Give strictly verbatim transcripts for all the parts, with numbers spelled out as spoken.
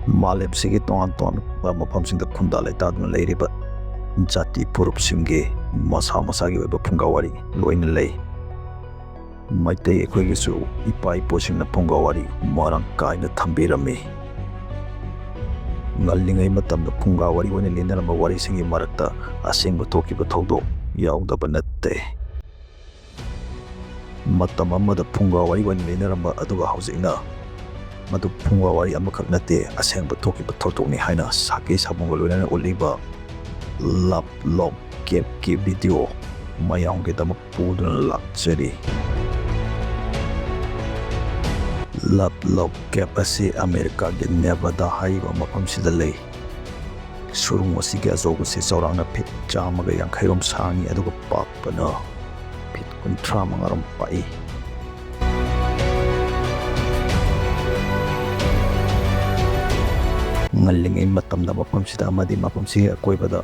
ꯃꯥꯂꯦꯝꯁꯤꯒꯤ ꯇꯣꯉꯥꯟ ꯇꯣꯉꯥꯟꯕ ꯃꯐꯝꯁꯤꯡꯗ ꯈꯨꯟꯗꯥ ꯂꯩꯇꯥꯗꯨꯅ ꯂꯩꯔꯤꯕ ꯖꯥꯇꯤ ꯐꯨꯔꯨꯞꯁꯤꯡꯒꯤ ꯃꯁꯥ ꯃꯁꯥꯒꯤ ꯑꯣꯏꯕ ꯐꯨꯡꯒꯥ ꯋꯥꯔꯤ ꯂꯣꯏꯅ ꯂꯩ꯫ ꯃꯩꯇꯩ ꯑꯩꯈꯣꯏꯒꯤꯁꯨ ꯏꯄꯥ ꯏꯄꯨꯁꯤꯡꯅ ꯐꯨꯡꯒꯥ ꯋꯥꯔꯤ ꯃꯔꯥꯡ ꯀꯥꯏꯅ ꯊꯝꯕꯤꯔꯝꯃꯤ꯫ ꯉꯜꯂꯤꯉꯩ ꯃꯇꯝꯗ ꯐꯨꯡꯒꯥ ꯋꯥꯔꯤ ꯑꯣꯏꯅ ꯂꯤꯅꯔꯝꯕ ꯋꯥꯔꯤꯁꯤꯡꯒꯤ ꯃꯔꯛꯇ ꯑꯁꯦꯡꯕ ꯊꯣꯛꯈꯤꯕ ꯊꯧꯗꯣꯛ ꯌꯥꯎꯗꯕ ꯅꯠꯇꯦ꯫ ꯃꯇꯝ ꯑꯃꯗ ꯐꯨꯡꯒꯥ ꯋꯥꯔꯤ ꯑꯣꯏꯅ ꯂꯤꯅꯔꯝꯕ ꯑꯗꯨꯒ ꯍꯧꯖꯤꯛꯅ ꯃꯗꯨ ꯐꯨꯡꯒꯥ ꯋꯥꯔꯤ ꯑꯃꯈꯛ ꯅꯠꯇꯦ, ꯑꯁꯦꯡꯕ ꯊꯣꯛꯈꯤꯕ ꯊꯧꯗꯣꯛꯅꯤ ꯍꯥꯏꯅ ꯁꯥꯀꯩ ꯁꯥꯕꯨꯡꯒ ꯂꯣꯏꯅꯅ ꯎꯠꯂꯤꯕ ꯂꯞ ꯂꯣꯛ ꯀꯦꯞꯀꯤ ꯚꯤꯗꯤꯑꯣ ꯃꯌꯥꯝꯒꯤꯗꯃꯛ ꯄꯨꯗꯨꯅ ꯂꯥꯛꯆꯔꯤ꯫ ꯂꯞ ꯂꯣꯛ ꯀꯦꯞ ꯑꯁꯤ ꯑꯃꯦꯔꯤꯀꯥꯒꯤ ꯅꯦꯕꯥꯗꯥ ꯍꯥꯏꯔꯤꯕ ꯃꯐꯝꯁꯤꯗ ꯂꯩ꯫ ꯁꯨꯔꯨꯡ ꯑꯁꯤꯒꯤ ꯑꯆꯧꯕꯁꯤ ꯆꯥꯎꯔꯥꯛꯅ ꯐꯤꯠ ꯆꯥꯝꯃꯒ ꯌꯥꯡꯈꯩ ꯔꯣꯝ ꯁꯥꯡꯏ, ꯑꯗꯨꯒ ꯄꯥꯛꯄꯅ ꯐꯤꯠ ꯀꯨꯟꯊ꯭ꯔꯥ ꯃꯉꯥ ꯔꯣꯝ ꯄꯥꯛꯏ꯫ ꯉꯜꯂꯤꯉꯩ ꯃꯇꯝꯗ ꯃꯐꯝꯁꯤꯗ ꯑꯃꯗꯤ ꯃꯐꯝꯁꯤꯒꯤ ꯑꯀꯣꯏꯕꯗ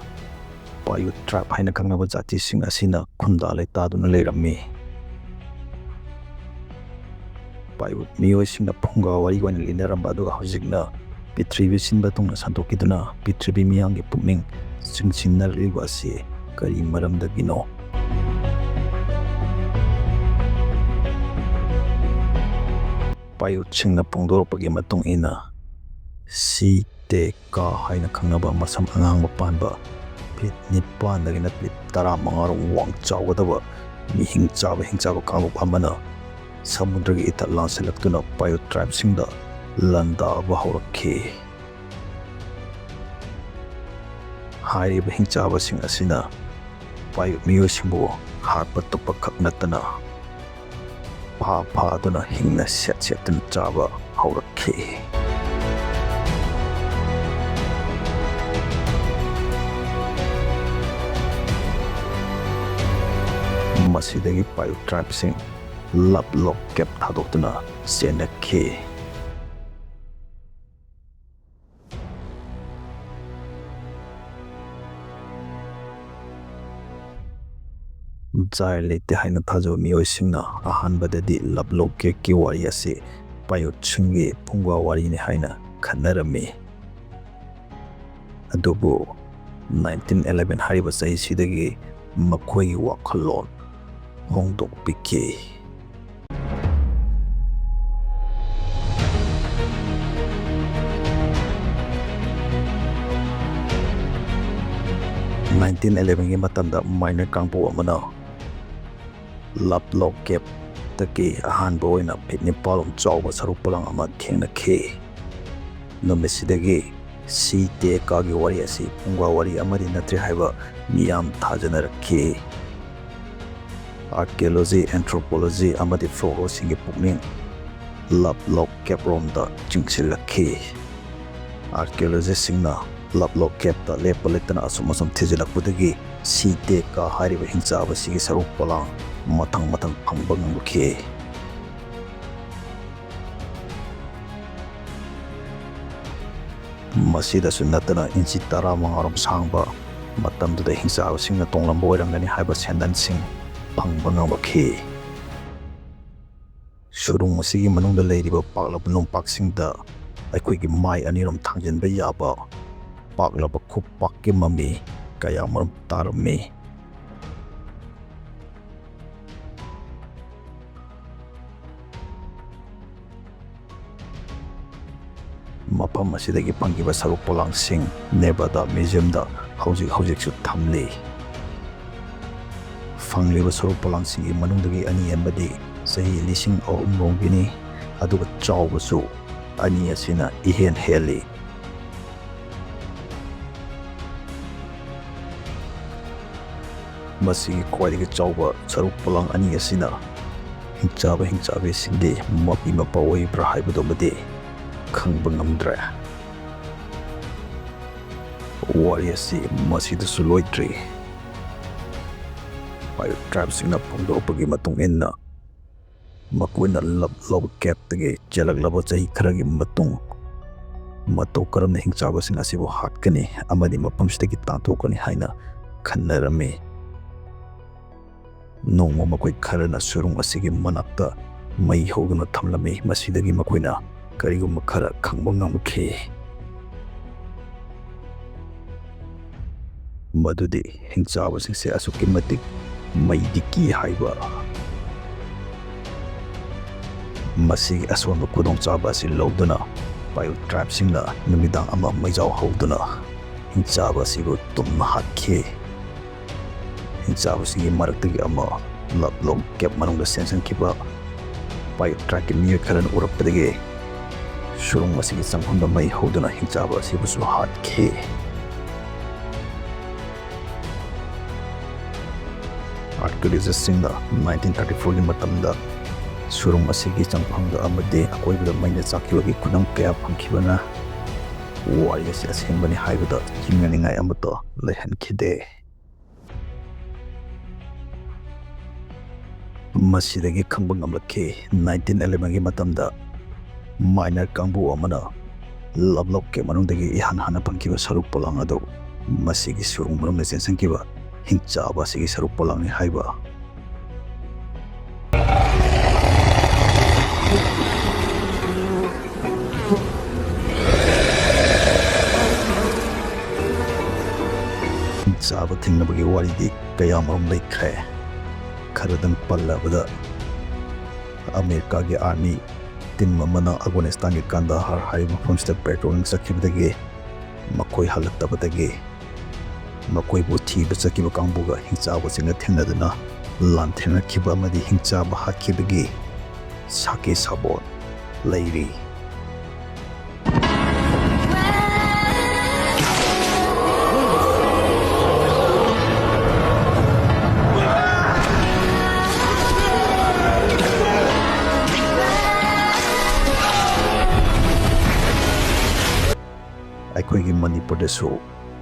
ꯄꯥꯌꯨꯠ ꯇ꯭ꯔꯥꯏꯕ ꯍꯥꯏꯅ ꯈꯪꯅꯕ ꯖꯥꯇꯤꯁꯤꯡ ꯑꯁꯤꯅ ꯈꯨꯟꯗꯥ ꯂꯩꯇꯥꯗꯨꯅ ꯂꯩꯔꯝꯃꯤ꯫ ꯄꯥꯌꯨꯠ ꯃꯤꯑꯣꯏꯁꯤꯡꯅ ꯐꯨꯡꯒꯥ ꯋꯥꯔꯤ ꯑꯣꯏꯅ ꯂꯤꯅꯔꯝꯕ ꯑꯗꯨꯒ ꯍꯧꯖꯤꯛꯅ ꯄ꯭ꯔꯤꯊꯤꯕꯤ ꯁꯤꯟꯕ ꯊꯨꯡꯅ ꯁꯟꯗꯣꯛꯈꯤꯗꯨꯅ ꯄ꯭ꯔꯤꯊꯤꯕꯤ ꯃꯤꯌꯥꯝꯒꯤ ꯄꯨꯛꯅꯤꯡ ꯆꯤꯡꯁꯤꯟꯅꯔꯛꯂꯤꯕ ꯑꯁꯤ ꯀꯔꯤ ꯃꯔꯝꯗꯒꯤꯅꯣ? ꯄꯥꯌꯨꯠꯁꯤꯡꯅ ꯐꯣꯡꯗꯣꯔꯛꯄꯒꯤ ꯃꯇꯨꯡ ꯏꯟꯅ, ꯁꯤ ꯇꯦ ꯀꯥ ꯍꯥꯏꯅ ꯈꯪꯅꯕ ꯃꯁꯝ ꯑꯉꯥꯡꯕ ꯄꯥꯟꯕ, ꯐꯤꯠ ꯅꯤꯄꯥꯟꯗꯒꯤꯅ ꯐꯤꯠ ꯇꯔꯥꯃꯉꯥ ꯔꯣꯝ ꯋꯥꯡ ꯆꯥꯎꯒꯗꯕ ꯃꯤꯍꯤꯡ ꯆꯥꯕ ꯍꯤꯡꯆꯥꯕ ꯀꯥꯡꯂꯨꯞ ꯑꯃꯅ ꯁꯃꯨꯗ꯭ꯔꯒꯤ ꯏꯊꯠ ꯂꯥꯟꯁꯤꯜꯂꯛꯇꯨꯅ ꯄꯥꯌꯨꯠ ꯇ꯭ꯔꯥꯏꯕꯁꯤꯡꯗ ꯂꯥꯟꯗꯥꯕ ꯍꯧꯔꯛꯈꯤ꯫ ꯍꯥꯏꯔꯤꯕ ꯍꯤꯡꯆꯥꯕꯁꯤꯡ ꯑꯁꯤꯅ ꯄꯥꯌꯨꯠ ꯃꯤꯑꯣꯏꯁꯤꯡꯕꯨ ꯍꯥꯠꯄ ꯇꯨꯞꯄ ꯈꯛ ꯅꯠꯇꯅ ꯐꯥ ꯐꯥꯗꯨꯅ ꯍꯤꯡꯅ ꯁꯦꯠ ꯁꯦꯠꯇꯨꯅ ꯆꯥꯕ ꯍꯧꯔꯛꯈꯤ꯫ ꯃꯁꯤꯗꯒꯤ ꯄꯥꯌꯨꯠ ꯇ꯭ꯔꯥꯏꯕꯁꯤꯡ ꯂꯞ ꯂꯣꯛ ꯀꯦꯞ ꯊꯥꯗꯣꯛꯇꯨꯅ ꯆꯦꯟꯅꯈꯤ꯫ ꯖꯥꯏ ꯂꯩꯇꯦ ꯍꯥꯏꯅ ꯊꯥꯖꯕ ꯃꯤꯑꯣꯏꯁꯤꯡꯅ ꯑꯍꯥꯟꯕꯗꯗꯤ ꯂꯞ ꯂꯣꯛ ꯀꯦꯞꯀꯤ ꯋꯥꯔꯤ ꯑꯁꯤ ꯄꯥꯌꯨꯠꯁꯤꯡꯒꯤ ꯐꯨꯡꯒꯥ ꯋꯥꯔꯤꯅꯤ ꯍꯥꯏꯅ ꯈꯟꯅꯔꯝꯃꯤ꯫ ꯑꯗꯨꯕꯨ nineteen eleven ꯍꯥꯏꯔꯤꯕ ꯆꯍꯤꯁꯤꯗꯒꯤ ꯃꯈꯣꯏꯒꯤ ꯋꯥꯈꯜꯂꯣꯟ ꯍꯣꯡꯗꯣꯛꯄꯤꯈꯤ꯫ Nineteen elevenꯒꯤ ꯃꯇꯝꯗ ꯃꯥꯏꯅꯔ ꯀꯥꯡꯕꯨ ꯑꯃꯅ ꯂꯞꯂꯣꯛ ꯀꯦꯞꯇꯒꯤ ꯑꯍꯥꯟꯕ ꯑꯣꯏꯅ ꯐꯤꯠ ꯅꯤꯄꯥꯜ ꯔꯣꯝ ꯆꯥꯎꯕ ꯁꯔꯨꯛ ꯄꯣꯂꯥꯡ ꯑꯃ ꯊꯦꯡꯅꯈꯤ꯫ ꯅꯨꯃꯤꯠꯁꯤꯗꯒꯤ ꯁꯤ ꯇꯦꯀꯥꯒꯤ ꯋꯥꯔꯤ ꯑꯁꯤ ꯐꯨꯡꯒꯥ ꯋꯥꯔꯤ ꯑꯃꯗꯤ ꯅꯠꯇ꯭ꯔꯦ ꯍꯥꯏꯕ ꯃꯤꯌꯥꯝ ꯊꯥꯖꯅꯔꯛꯈꯤ꯫ Archaeology, Anthropology ꯑꯃꯗꯤ folklore ꯁꯤꯡꯒꯤ ꯄꯨꯛꯅꯤꯡ ꯂꯞꯂꯣꯛ ꯀꯦꯞ ꯔꯣꯝꯗ ꯆꯤꯡꯁꯤꯜꯂꯛꯈꯤ꯫ Archaeologist ꯁꯤꯡꯅ ꯂꯞꯂꯣꯛ ꯀꯦꯞꯇ ꯂꯦꯞꯄ ꯂꯩꯇꯅ ꯑꯁꯨꯝ ꯑꯁꯨꯝ ꯊꯤꯖꯤꯜꯂꯛꯄꯗꯒꯤ ꯁꯤ ꯇꯦꯀꯥ ꯍꯥꯏꯔꯤꯕ ꯍꯤꯡꯆꯥꯕ ꯑꯁꯤꯒꯤ ꯁꯔꯨꯛ ꯄꯣꯂꯥꯡ ꯃꯊꯪ ꯃꯊꯪ ꯐꯪꯕ ꯉꯝꯂꯛꯈꯤ꯫ ꯃꯁꯤꯗꯁꯨ ꯅꯠꯇꯅ ꯏꯟꯆꯤ ꯇꯔꯥꯃꯉꯥ ꯔꯣꯝ ꯁꯥꯡꯕ, ꯃꯇꯝꯗꯨꯗ ꯍꯤꯡꯆꯥꯕꯁꯤꯡꯅ ꯇꯣꯡꯂꯝꯕ ꯑꯣꯏꯔꯝꯒꯅꯤ ꯍꯥꯏꯕ ꯁꯦꯟꯗꯜꯁꯤꯡ ꯐꯪꯕ ꯉꯝꯂꯛꯈꯤ꯫ ꯁꯨꯔꯨꯡ ꯑꯁꯤꯒꯤ ꯃꯅꯨꯡꯗ ꯂꯩꯔꯤꯕ ꯄꯥꯛꯂꯕ ꯅꯨꯡꯄꯥꯛꯁꯤꯡꯗ ꯑꯩꯈꯣꯏꯒꯤ ꯃꯥꯏ ꯑꯅꯤꯔꯣꯝ ꯊꯥꯡꯖꯤꯟꯕ ꯌꯥꯕ ꯄꯥꯛꯂꯕ ꯈꯨꯄꯥꯛꯀꯤ ꯃꯃꯤ ꯀꯌꯥ ꯃꯔꯨꯝ ꯇꯥꯔꯝꯃꯤ꯫ ꯃꯐꯝ ꯑꯁꯤꯗꯒꯤ ꯐꯪꯈꯤꯕ ꯁꯔꯨꯛ ꯄꯣꯂꯥꯡꯁꯤꯡ ꯅꯦꯕꯥꯗꯥ ꯃ꯭ꯌꯨꯖꯤꯌꯝꯗ ꯍꯧꯖꯤꯛ ꯍꯧꯖꯤꯛꯁꯨ ꯊꯝꯂꯤ꯫ ꯐꯪꯂꯤꯕ ꯁꯔꯨꯛ ꯄꯣꯂꯥꯡꯁꯤꯡꯒꯤ ꯃꯅꯨꯡꯗꯒꯤ ꯑꯅꯤ ꯑꯃꯗꯤ ꯆꯍꯤ ꯂꯤꯁꯤꯡ ꯑꯍꯨꯝ ꯔꯣꯝꯒꯤꯅꯤ, ꯑꯗꯨꯒ ꯆꯥꯎꯕꯁꯨ ꯑꯅꯤ ꯑꯁꯤꯅ ꯏꯍꯦꯟ ꯍꯦꯜꯂꯤ꯫ ꯃꯁꯤꯒꯤ ꯈ꯭ꯋꯥꯏꯗꯒꯤ ꯆꯥꯎꯕ ꯁꯔꯨꯛ ꯄꯣꯂꯥꯡ ꯑꯅꯤ ꯑꯁꯤꯅ ꯍꯤꯡꯆꯥꯕ ꯍꯤꯡꯆꯥꯕꯤꯁꯤꯡꯒꯤ ꯃꯄꯤ ꯃꯄꯥ ꯑꯣꯏꯕ꯭ꯔꯥ ꯍꯥꯏꯕꯗꯨꯃꯗꯤ ꯈꯪꯕ ꯉꯝꯗ꯭ꯔꯦ꯫ ꯋꯥꯔꯤ ꯑꯁꯤ ꯃꯁꯤꯗꯁꯨ ꯂꯣꯏꯗ꯭ꯔꯤ꯫ ꯄꯥꯏꯔꯦꯠ ꯇ꯭ꯔꯥꯏꯕꯁꯤꯡꯅ ꯐꯣꯡꯗꯣꯔꯛꯄꯒꯤ ꯃꯇꯨꯡ ꯏꯟꯅ, ꯃꯈꯣꯏꯅ ꯂꯞꯂꯣꯛ ꯀꯦꯞꯇꯒꯤ ꯆꯦꯜꯂꯛꯂꯕ ꯆꯍꯤ ꯈꯔꯒꯤ ꯃꯇꯨꯡ, ꯃꯇꯧ ꯀꯔꯝꯅ ꯍꯤꯡꯆꯥꯕꯁꯤꯡ ꯑꯁꯤꯕꯨ ꯍꯥꯠꯀꯅꯤ ꯑꯃꯗꯤ ꯃꯐꯝꯁꯤꯗꯒꯤ ꯇꯥꯟꯊꯣꯛꯀꯅꯤ ꯍꯥꯏꯅ ꯈꯟꯅꯔꯝꯃꯤ꯫ ꯅꯣꯡꯃ ꯃꯈꯣꯏ ꯈꯔꯅ ꯁꯨꯔꯨꯡ ꯑꯁꯤꯒꯤ ꯃꯅꯥꯛꯇ ꯃꯩ ꯍꯧꯗꯨꯅ ꯊꯝꯂꯝꯃꯤ꯫ ꯃꯁꯤꯗꯒꯤ ꯃꯈꯣꯏꯅ ꯀꯔꯤꯒꯨꯝꯕ ꯈꯔ ꯈꯪꯕ ꯉꯝꯈꯤ꯫ ꯃꯗꯨꯗꯤ ꯍꯤꯡꯆꯥꯕꯁꯤꯡꯁꯦ ꯑꯁꯨꯛꯀꯤ ꯃꯇꯤꯛ ꯃꯩꯗꯤ ꯀꯤ ꯍꯥꯏꯕ꯫ ꯃꯁꯤꯒꯤ ꯑꯁꯣꯟꯕ ꯈꯨꯗꯣꯡꯆꯥꯕ ꯑꯁꯤ ꯂꯧꯗꯨꯅ ꯄꯥꯏꯌꯨ ꯇ꯭ꯔꯥꯏꯕꯁꯤꯡꯅ ꯅꯨꯃꯤꯗꯥꯡ ꯑꯃ ꯃꯩꯖꯥꯎ ꯍꯧꯗꯨꯅ ꯍꯤꯡꯆꯥꯕ ꯑꯁꯤꯕꯨ ꯇꯨꯝꯅ ꯍꯥꯠꯈꯤ꯫ ꯍꯤꯡꯆꯥꯕꯁꯤꯡꯒꯤ ꯃꯔꯛꯇꯒꯤ ꯑꯃ ꯂꯞꯂꯣꯛ ꯀꯦꯞ ꯃꯅꯨꯡꯗ ꯆꯦꯟꯁꯤꯟꯈꯤꯕ ꯄꯥꯏꯌꯨ ꯇ꯭ꯔꯥꯏꯕꯀꯤ ꯃꯤꯑꯣꯏ ꯈꯔꯅ ꯎꯔꯛꯄꯗꯒꯤ ꯁꯨꯔꯨꯡ ꯑꯁꯤꯒꯤ ꯆꯪꯐꯝꯗ ꯃꯩ ꯍꯧꯗꯨꯅ ꯍꯤꯡꯆꯥꯕ ꯑꯁꯤꯕꯨꯁꯨ ꯍꯥꯠꯈꯤ꯫ ꯑꯥꯔꯀꯤꯑꯣꯂꯣꯖꯤꯁꯁꯤꯡꯅ ꯅꯥꯏꯟꯇꯤꯟ ꯊꯥꯔꯇꯤ ꯐꯣꯔꯒꯤ ꯃꯇꯝꯗ ꯁꯨꯔꯨꯡ ꯑꯁꯤꯒꯤ ꯆꯪꯐꯝꯗ ꯑꯃꯗꯤ ꯑꯀꯣꯏꯕꯗ ꯃꯩꯅ ꯆꯥꯛꯈꯤꯕꯒꯤ ꯈꯨꯗꯝ ꯀꯌꯥ ꯐꯪꯈꯤꯕꯅ ꯋꯥꯔꯤ ꯑꯁꯤ ꯑꯁꯦꯡꯕꯅꯤ ꯍꯥꯏꯕꯗ ꯆꯤꯡꯅꯅꯤꯡꯉꯥꯏ ꯑꯃꯠꯇ ꯂꯩꯍꯟꯈꯤꯗꯦ꯫ ꯃꯁꯤꯗꯒꯤ ꯈꯪꯕ ꯉꯝꯂꯛꯈꯤ, ꯅꯥꯏꯟꯇꯤꯟ ꯑꯦꯂꯦꯚꯦꯟꯒꯤ ꯃꯇꯝꯗ ꯃꯥꯏꯅꯔ ꯀꯥꯡꯕꯨ ꯑꯃꯅ ꯂꯞꯂꯣꯛ ꯀꯦꯞ ꯃꯅꯨꯡꯗꯒꯤ ꯏꯍꯥꯟ ꯍꯥꯟꯅ ꯐꯪꯈꯤꯕ ꯁꯔꯨꯛ ꯄꯣꯂꯥꯡ ꯑꯗꯨ ꯃꯁꯤꯒꯤ ꯁꯨꯔꯨꯡ ꯃꯅꯨꯡꯗ ꯆꯦꯟꯁꯤꯟꯈꯤꯕ ꯍꯤꯡꯆꯥꯕ ꯑꯁꯤꯒꯤ ꯁꯔꯨꯛ ꯄꯣꯂꯥꯡꯅꯤ ꯍꯥꯏꯕ꯫ ꯆꯥꯕ ꯊꯦꯡꯅꯕꯒꯤ ꯋꯥꯔꯤꯗꯤ ꯀꯌꯥꯃꯔꯨꯝ ꯂꯩꯈ꯭ꯔꯦ꯫ ꯈꯔꯗꯪ ꯄꯜꯂꯕꯗ, ꯑꯃꯦꯔꯤꯀꯥꯒꯤ ꯑꯥꯔꯃꯤ ꯇꯤꯝ ꯑꯃꯅ ꯑꯐꯒꯥꯅꯤꯁꯇꯥꯟꯒꯤ ꯀꯟꯗꯥꯍꯥꯔ ꯍꯥꯏꯔꯤꯕ ꯃꯐꯝꯁꯤꯗ ꯄꯦꯇ꯭ꯔꯣꯂꯤꯡ ꯆꯠꯈꯤꯕꯗꯒꯤ ꯃꯈꯣꯏ ꯍꯜꯂꯛꯇꯕꯗꯒꯤ ꯃꯈꯣꯏꯕꯨ ꯊꯤꯕ ꯆꯠꯈꯤꯕ ꯀꯥꯡꯕꯨꯒ ꯍꯤꯡꯆꯥꯕꯁꯤꯡꯒ ꯊꯦꯡꯅꯗꯨꯅ ꯂꯥꯟꯊꯦꯡꯅꯈꯤꯕ ꯑꯃꯗꯤ ꯍꯤꯡꯆꯥꯕ ꯍꯥꯠꯈꯤꯕꯒꯤ ꯁꯥꯈꯤ ꯁꯥꯕꯣꯟ ꯂꯩꯔꯤ꯫ ꯑꯩꯈꯣꯏꯒꯤ ꯃꯅꯤꯄꯨꯔꯗꯁꯨ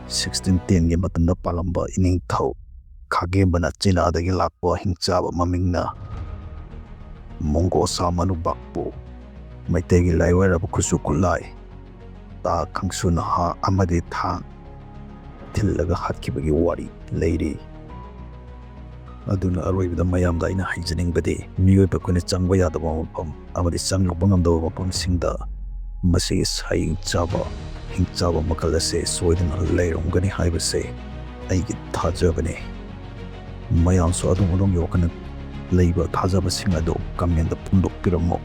ꯁꯤꯛꯁꯇꯤꯟ ꯇꯦꯟꯒꯤ ꯃꯇꯝꯗ ꯄꯥꯜꯂꯝꯕ ꯏꯅꯤꯡꯊꯧ ꯈꯥꯒꯦꯝꯕꯅ ꯆꯤꯅꯥꯗꯒꯤ ꯂꯥꯛꯄ ꯍꯤꯡꯆꯥꯕ ꯃꯃꯤꯡꯅ ꯃꯣꯡꯒꯣꯁꯥ ꯃꯅꯨꯕꯥꯛꯄꯨ ꯃꯩꯇꯩꯒꯤ ꯂꯥꯏꯋꯥꯏꯔꯕ ꯈꯨꯠꯁꯨ ꯈꯨꯠꯂꯥꯏ, ꯇꯥ, ꯈꯪꯁꯨ ꯅꯍꯥ ꯑꯃꯗꯤ ꯊꯥꯡ ꯊꯤꯜꯂꯒ ꯍꯥꯠꯈꯤꯕꯒꯤ ꯋꯥꯔꯤ ꯂꯩꯔꯤ꯫ ꯑꯗꯨꯅ ꯑꯔꯣꯏꯕꯗ ꯃꯌꯥꯝꯗ ꯑꯩꯅ ꯍꯥꯏꯖꯅꯤꯡꯕꯗꯤ, ꯃꯤꯑꯣꯏꯕ ꯑꯩꯈꯣꯏꯅ ꯆꯪꯕ ꯌꯥꯗꯕ ꯃꯐꯝ ꯑꯃꯗꯤ ꯆꯪꯂꯨꯕ ꯉꯝꯗꯕ ꯃꯐꯝꯁꯤꯡꯗ ꯃꯁꯤꯒꯤ ꯁꯥ ꯍꯤꯡ ꯆꯥꯕ, ꯍꯤꯡ ꯆꯥꯕ ꯃꯈꯜ ꯑꯁꯤ ꯁꯣꯏꯗꯅ ꯂꯩꯔꯝꯒꯅꯤ ꯍꯥꯏꯕꯁꯦ ꯑꯩꯒꯤ ꯊꯥꯖꯕꯅꯤ꯫ ꯃꯌꯥꯝꯁꯨ ꯑꯗꯣꯝ ꯑꯗꯣꯝꯒꯤ ꯋꯥꯈꯜꯅ ꯂꯩꯕ ꯊꯥꯖꯕꯁꯤꯡ ꯑꯗꯨ comment ꯐꯣꯡꯗꯣꯛꯄꯤꯔꯝꯃꯨ꯫